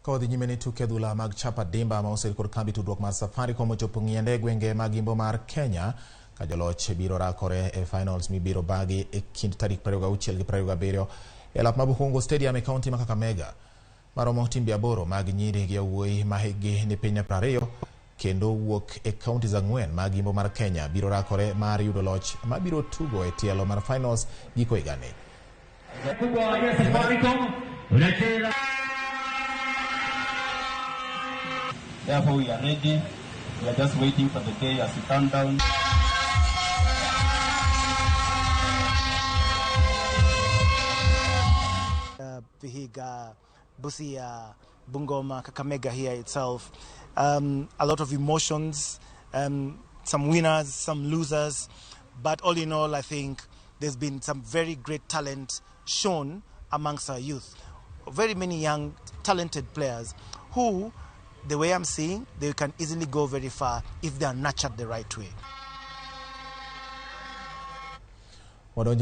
Ka wadhi nyime ni tuke adhula mag chapa dimba ma oser kod kambi tudruok mar Safaricom ochopo ng'iende e gwenge mag Imbo mar Kenya ka joloch biro rakore e finals mibiro bagi e kind tarik 26 gi 27 e lap ma Bukhungu Stadium e kaunti ma Kakamega. Maromo timbe 8 mag nyiri gi yawuoyi ma hikgi ni piny 20 kendo wuok e counties 4 mag Imbo mar Kenya biro rakore mar yudo loch mabiro tugo e tielo mar finals giko higani. Therefore, we are ready. We are just waiting for the day as we count down. Vihiga, Busia, Bungoma, Kakamega here itself. A lot of emotions, some winners, some losers. But all in all, I think there's been some very great talent shown amongst our youth. Very many young, talented players who, the way I'm seeing, they can easily go very far if they are nurtured the right way. Wadonje.